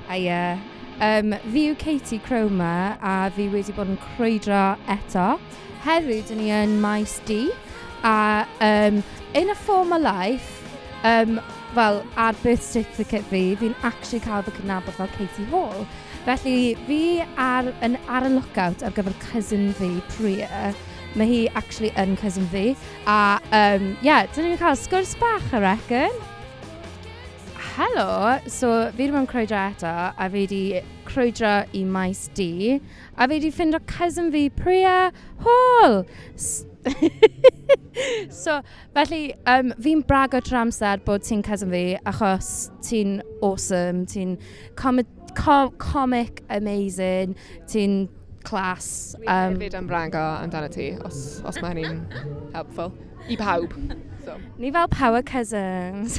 Hiya. Fi yw Katie Cromer a fi wedi bod yn crwydro eto. Heddiw, dyn ni yn Maes D. A in a former life, fel ar birth certificate fi, fi'n actually cael fy cydnabod fel Katie Hall. Felly fi ar, yn, ar y lookout ar gyfer cousin fi, Priya. Mae hi actually yn cousin fi. A yeah, dyn ni'n cael sgwrs bach, I reckon. Helo, so fi wedi bod yn crwydro eto, a fi wedi crwydro i Maes D, a fi wedi ffindo cousin fi, Priya Hall! So, felly, fi'n brago trwy amser bod ti'n cousin fi, achos ti'n awesome, ti'n comic amazing, ti'n class. Dwi hefyd am brago amdano ti, os mae hynny'n helpful. I pawb. So. Ni fel power cousins.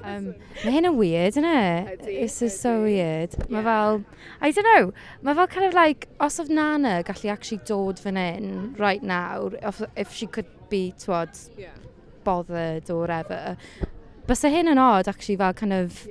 Mae hyn yn weird, isn't it? Ydy. This is so Ydy. Weird. Mae fel, I don't know, mae fel kind of like, os oedd Nana gallu actually dod fan hyn right now, if she could be, twod, bothered or whatever, bysa hyn yn odd, actually, fel kind of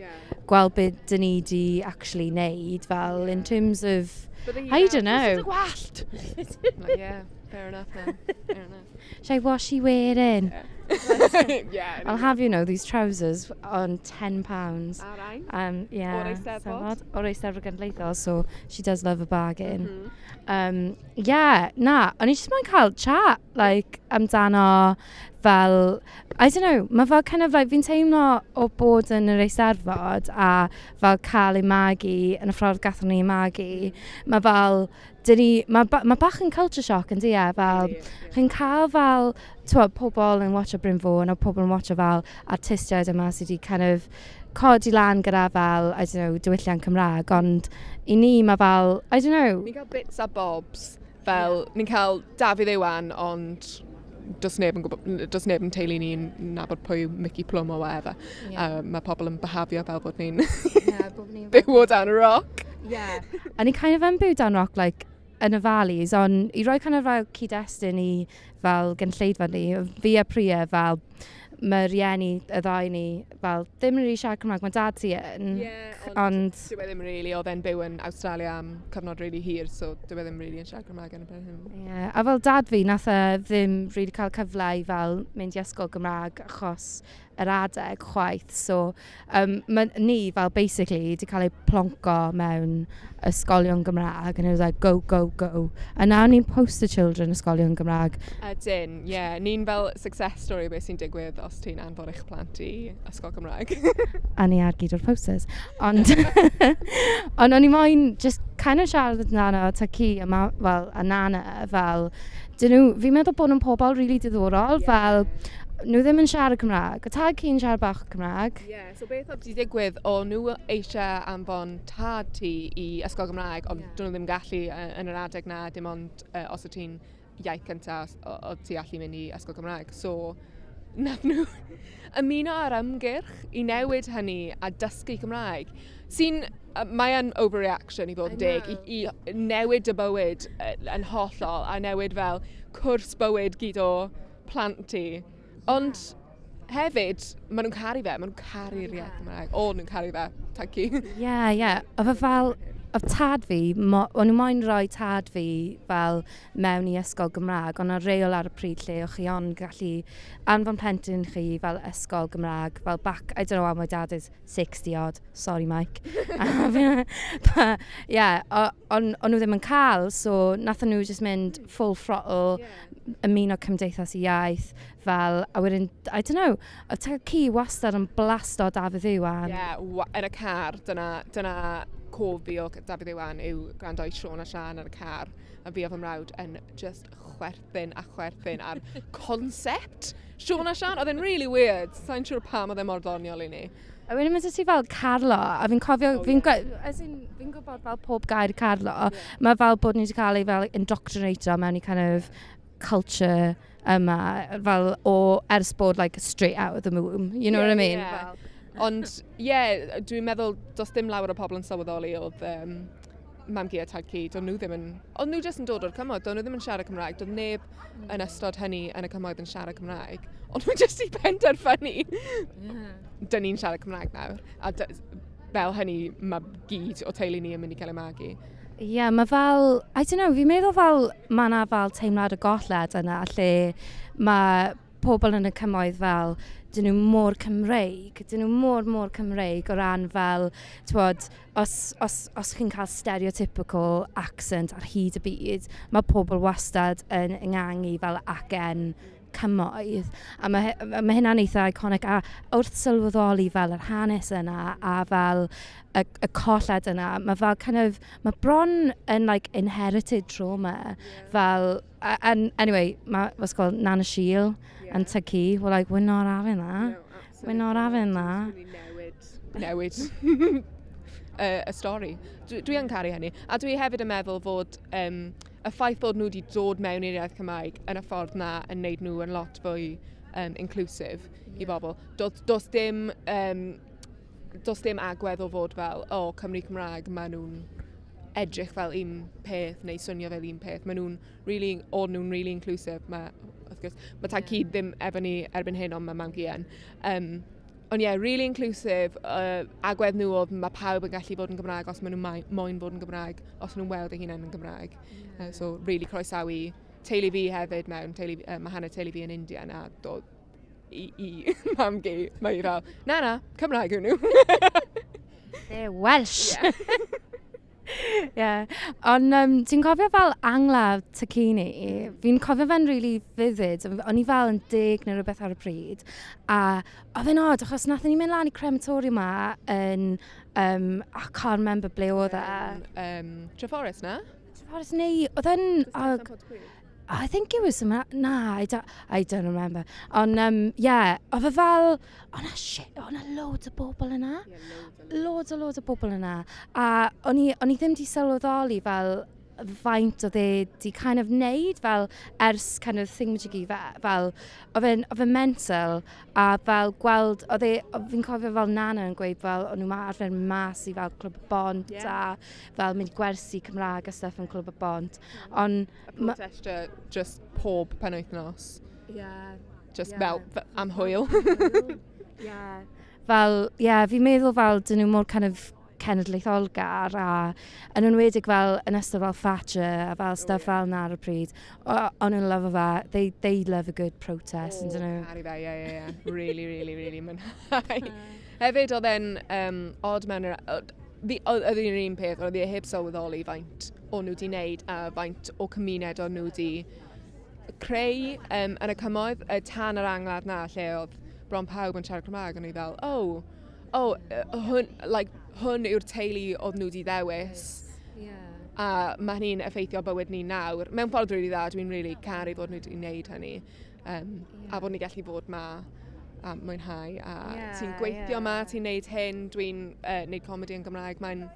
gweld beth dyn ni di actually neud, fel in terms of, Bydde hi I fel, don't know. "This is a gwallt!" Like, yeah, fair enough then. Fair enough. Should I wash you wearing? Yeah. I'll have you know these trousers on £10. All right. Yeah. O'r Eisteddfod. O'r Eisteddfod Genedlaethol, so she does love a bargain. Yeah, na, o'n i jyst moyn cael chat, like, amdano fel, I don't know, mae fel kind of like, fi'n teimlo o bod yn yr Eisteddfod a fel cael ei magu yn y ffordd gathon ni ei magu, mae fel, dyn ni, mae bach yn culture shock yn di e, fel, chi'n cael fel, twod, pobl yn watcho Bryn Fôn a pobl yn watcho fel artistiaid yma sydd wedi kind of codi lan gyda fel, I don't know, diwylliant Cymraeg, ond i ni mae fel, I don't know. Ni'n cael bits a bobs, fel, ni'n cael Dafydd Iwan, ond does neb yn gwybod, does neb yn teulu ni'n nabod pwy yw Mickey Plum or whatever. Mae pobl yn behafio fel bod ni'n Yeah, bod ni'n byw o dan y rock. Yeah. A ni kind of yn byw dan rock, like, yn y valleys, ond i roi kind of fel cyd-destun i fel gynulleidfa ni, fi a Priya fel, mae rieni y ddau ni fel ddim yn really siarad Cymraeg, mae dad ti yn. Yeah, ond dyw e ddim really, oedd e'n byw yn Awstralia am cyfnod really hir, so dyw e ddim really yn siarad Cymraeg yn y pen hyn. Yeah, a fel dad fi, nath e ddim really cael cyfle i fel mynd i ysgol Gymraeg achos yr adeg chwaith. So ma' ni fel basically 'di cael ei plonco mewn ysgolion Gymraeg and it was like go, go, go. A nawr ni'n poster children ysgolion Gymraeg. Ydyn, ie. Yeah. Ni'n fel success story beth sy'n digwydd os ti'n anfon eich plant i ysgol Gymraeg. A ni ar gyd o'r posters. Ond o'n i moyn just kind of siarad amdano tad-cu a, ma, fel, a nana fel, dyn nhw, fi'n meddwl bod nhw'n pobl really diddorol, fel, nhw ddim yn siarad Cymraeg. Y tad-cu'n siarad bach o Cymraeg. Ie, yeah, so beth oedd wedi digwydd, o nhw eisiau anfon tad ti i ysgol Gymraeg, ond dyn nhw ddim gallu yn yr adeg na, dim ond os o ti'n iaith cyntaf, o ti allu mynd i ysgol Gymraeg. So, nath nhw ymuno ar ymgyrch i newid hynny a dysgu Cymraeg. Sy'n, mae yn overreaction i fod yn deg, i newid y bywyd yn hollol a newid fel cwrs bywyd gyd o plant ti. Ond hefyd, maen nhw'n caru fe, maen nhw'n caru'r iaith Gymraeg. O, nhw'n caru fe, thank you. Ie. Oedd e fel, oedd tad fi, o'n nhw moyn rhoi tad fi fel mewn i ysgol Gymraeg, ond oedd reol ar y pryd lle o'ch chi ond gallu anfon plentyn chi fel ysgol Gymraeg, fel back, I don't know how my dad is 60 odd, sorry Mike. But, yeah, ond on nhw ddim yn cael, so nathon nhw just mynd full throttle, ymuno Cymdeithas y Iaith, fel, a wedyn, I don't know, oedd tad-cu wastad yn blasto Dafydd Iwan. Ie, yeah, yn y car, dyna cof fi o Dafydd Iwan yw gwrando i Siôn a Siân yn y car. A fi a fy mrawd yn just chwerthin a chwerthin ar concept Siôn a Siân. Oedd e'n really weird. Sa'n siŵr pam oedd e mor ddoniol i ni. A wedyn mae ti fel Carlo, a fi'n cofio, Oh, fi'n yeah. as in, fi'n gwybod fel pob gair Carlo, mae fel bod ni wedi cael ei fel indoctrinato mewn i kind of culture yma, fel o ers bod like straight out of the womb, you know what I mean? Yeah. Fel, Ond, ie, yeah, dwi'n meddwl does dim lawer o pobl yn sylweddoli oedd mam-gu a tad-cu, do'n nhw ddim yn... Oedd nhw jyst yn dod o'r cymoedd, do'n nhw ddim yn siarad Cymraeg, doedd neb yn ystod hynny yn y cymoedd yn siarad Cymraeg. Ond nhw jyst i penderfynu, dyn ni'n siarad Cymraeg nawr. A fel hynny mae gyd o teulu ni yn mynd i cael ei magu. Ie, yeah, mae fel, I don't know, fi'n meddwl fel mae yna fel teimlad o golled yna lle mae pobl yn y cymoedd fel, dyn nhw mor Cymreig, dyn nhw mor, mor Cymreig o ran fel, t'wod, os chi'n cael stereotypical accent ar hyd y byd, mae pobl wastad yn yngangu fel acen cymoedd. A mae hynna'n eitha iconic. A wrth sylweddoli fel yr hanes yna a fel y colled yna, mae fel kind of, mae bron yn like inherited trauma. Fel, and anyway, mae, what's called, Nana Shiel and Tad-cu were like, "We're not having that." No. We're not having that. Newid y stori. Dwi yn caru hynny. A dwi hefyd yn meddwl fod y ffaith bod nhw wedi dod mewn i'r iaith Cymraeg yn y ffordd na yn neud nhw yn lot fwy inclusive i bobl. Does dim agwedd o fod fel, "O, oh, Cymru Cymraeg, maen nhw'n edrych fel un peth neu swnio fel un peth." Maen nhw'n really, o'n nhw'n really inclusive. Mae, wrth gwrs, mae tad-cu ddim efo ni erbyn hyn, ond mae mam-gu yn. Ond ie, yeah, really inclusive. Agwedd nhw oedd mae pawb yn gallu fod yn Gymraeg os maen nhw'n moyn fod yn Gymraeg, os maen nhw'n weld eu hunain yn Gymraeg. So, really croesawu teulu fi hefyd mewn. Mae hanner teulu fi yn India a dod i mam-gu. Mae hi fel, "Na, na, Cymraeg yw nhw." They're Welsh. Yeah. Yeah. Ond ti'n cofio fel angladd tad-cu ni? Fi'n cofio fe'n really vivid. O'n i fel yn 10 neu rhywbeth ar y pryd. A oedd e'n odd, achos nathon ni mynd lan i crematorium ma yn... I can't remember ble oedd e. Treforys, na? Treforys neu, oedd e'n... I think it was some... Na, I don't remember. Ond, yeah, oedd e fel... Oedd na shit, oedd na loads o bobl yna. Yeah, loads. Loads o loads o bobl yna. A o'n i ddim di sylweddoli fel faint oedd e di kind of neud fel ers kind of thingamajiggy fe. Fel, oedd e'n mental a fel gweld, oedd e, fi'n cofio fel Nana yn gweud fel o'n nhw'n arfer mas i fel Clwb y Bont a fel mynd gwersi Cymraeg a stuff yn Clwb y Bont. Ond A protestio just pob penwythnos. Just fel am hwyl. Yeah. Fel, yeah, fi'n meddwl fel dyn nhw mor kind of cenedlaetholgar a yn enwedig fel yn ystod fel Thatcher a fel stuff fel na ar y pryd. O'n nhw'n love fe. They love a good protest, oh, dyn nhw. Caru fe, ie. Really, really, really mwynhau. Hefyd, oedd e'n odd mewn yr... Oedd e'n un peth, oedd e heb sylweddoli faint o'n nhw wedi wneud a faint o cymuned o'n nhw wedi creu yn y cymoedd, y tan yr angladd na lle oedd bron pawb yn siarad Cymraeg, o'n i fel, oh, hwn, like, hwn yw'r teulu oedd nhw wedi ddewis. A mae hynny'n effeithio bywyd ni nawr. Mewn ffordd really dda, dwi'n really caru fod nhw wedi gwneud hynny. A fod ni gallu fod ma a mwynhau. A ti'n gweithio ma, ti'n neud hyn, dwi'n neud comedi yn Gymraeg. Mae'n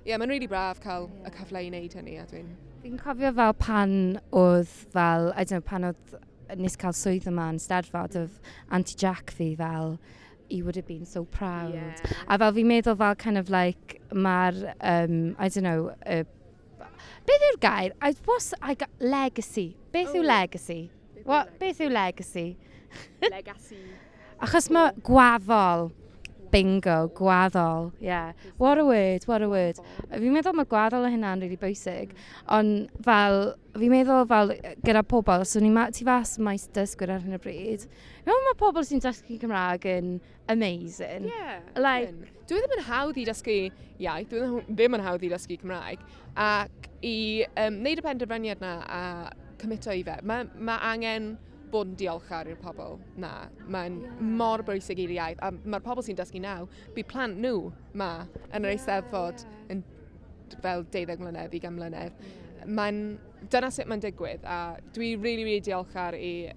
yeah, mae'n really braf cael y cyfle i wneud hynny. A dwi'n Fi'n cofio fel pan oedd fel, I don't know, pan oedd nes cael swydd yma yn Steddfod of Auntie Jack fi fel, "He would have been so proud." A fel fi'n meddwl fel kind of like, mae'r, I don't know, beth yw'r gair? What's, I got, legacy. Beth yw Oh. legacy? Beth yw What, legacy? beth yw legacy? Legacy. Achos mae gwaddol. Bingo, gwaddol. Yeah. What a word, what a word. Fi'n meddwl mae gwaddol o hynna'n really bwysig. Ond fel, fi'n meddwl fel gyda pobl, so ni tu fas maes dysgwyr ar hyn o bryd. Fi'n meddwl mae pobl sy'n dysgu Cymraeg yn amazing. Yeah. Like Dwi ddim yn hawdd i dysgu iaith, dwi ddim yn hawdd i dysgu Cymraeg. Ac i wneud y penderfyniad na a cymito i fe, mae angen bod yn diolchgar i'r pobl na. Mae'n mor bwysig i'r iaith. A mae'r pobl sy'n dysgu nawr, bydd plant nhw ma yn yr Eisteddfod yn fel 12 mlynedd, 20 mlynedd. Dyna sut mae'n digwydd a dwi really, really diolchgar i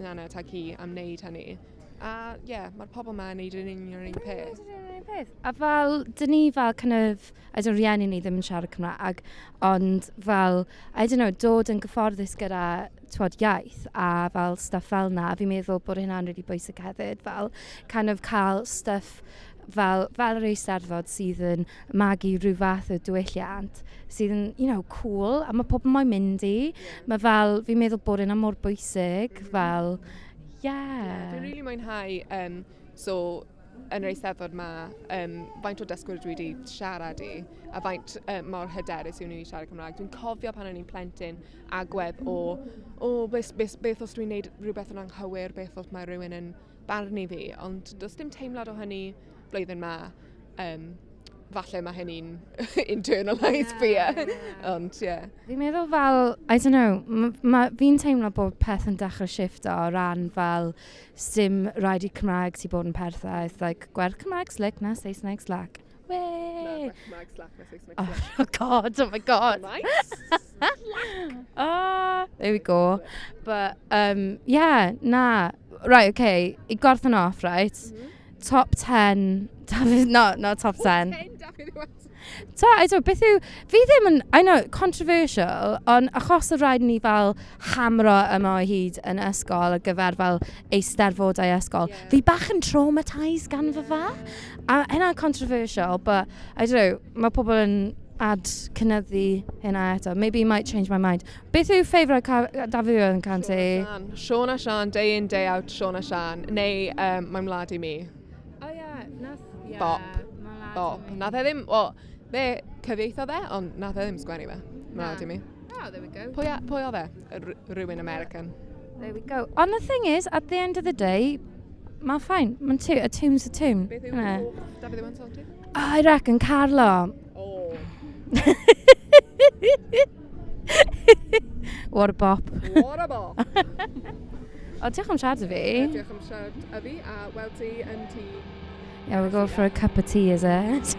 Nana a Tad-cu am wneud hynny. A ie, yeah, mae'r pobl ma yn neud yn union yr un peth. Peth. A fel, dyn ni fel kind of, I don't know, rieni ni ddim yn siarad Cymraeg, ond fel, I don't know, dod yn gyfforddus gyda twod, iaith a fel stuff fel na, fi'n meddwl bod hynna'n really bwysig hefyd, fel kind of cael stuff fel yr Eisteddfod sydd yn magu rhyw fath o diwylliant sydd yn, cool, a mae pobl moyn mynd i. Mae fel, fi'n meddwl bod hynna mor bwysig, fel, yeah. Yeah, dwi'n really mwynhau, so yn yr eisteddfod ma, faint o dysgwyr dwi wedi siarad i, a faint mor hyderus yw nhw i siarad Cymraeg. Dwi'n cofio pan o'n i'n plentyn agwedd o, o beth, beth, beth os dwi'n neud rhywbeth yn anghywir, beth os mae rhywun yn barnu fi, ond does dim teimlad o hynny blwyddyn ma. Falle mae hynny'n internalised fear, ond ie. Yeah. Fi'n meddwl fel, I don't know, fi'n teimlo bod peth yn dechrau shifto o ran fel sim rhaid i Cymraeg ti bod yn perffaith, like, gwerth Cymraeg slick na Saesneg slack. Na, Wey! gwerth Cymraeg slack na Saesneg Oh, slack. oh god, oh my god. Nice! Ah, there we go. But, yeah, na. Right, okay, i gorffen off, right? Top 10, Dafydd, no, not top 10. 10 Dafydd Iwan. So, I don't, beth yw, fi ddim yn, I know, controversial, ond achos o rhaid ni fel hamro yma o hyd yn ysgol ar gyfer fel eisteddfodau ysgol, fi bach yn traumatised gan fy fa. A hynna'n controversial, but I don't know, mae pobl yn add cynyddu hynna eto. Maybe it might change my mind. Beth yw favourite Dafydd Iwan can ti? Siôn a Sian, day in, day out, Siôn a Sian. Neu Mae'n Wlad i Mi. Oh yeah, nath, yeah. Bop. Bop. Nath e ddim, wel, fe cyfieithodd e, ond nath e ddim sgwennu fe. Mae'n Wlad i Mi. Oh, there we go. Pwy oedd e? Rhywun American. There we go. And the thing is, at the end of the day, mae'n fine. Mae'n a tune's a tune. Beth yw Innit? hoff Dafydd Iwan song ti? I reckon Carlo. Oh. What a bop. What a bop. O, diolch am siarad â fi. Diolch am siarad â fi, a weld ti yn tŷ. Yeah, we'll go for a cup of tea, is it?